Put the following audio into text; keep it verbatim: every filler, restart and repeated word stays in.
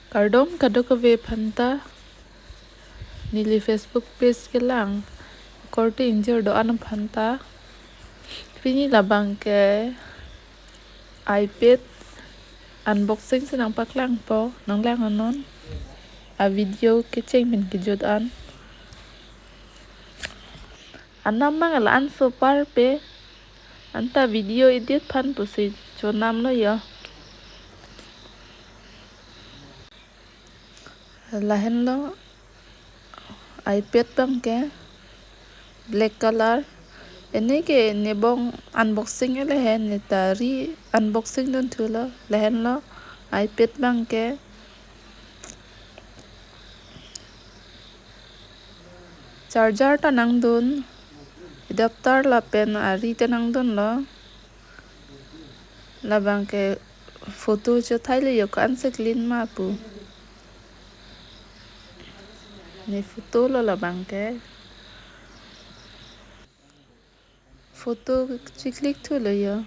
Kardom kadokave aphanta, neli Facebook page kelang korte ingjir do-an aphanta. Pini labang ke iPad unboxing si nangpaklangpo, nanglang anon. A video kecheng pen kejut an. Anam mang la-an so parpe, anta video edit aphan pusi chonamlo yo. Lahenlo iPad abang ke black color. Ene ke nebong unboxing ele he, neta ri unboxing dunthulo. Lahenlo iPad abang ke. Charger ta nangdun, adapter lapen ari ta nangdunlo. Labang ke photo chothaile yo ko-an si clean ma pu. Ne photo lo labang ke. Photo chiclick thulo yo.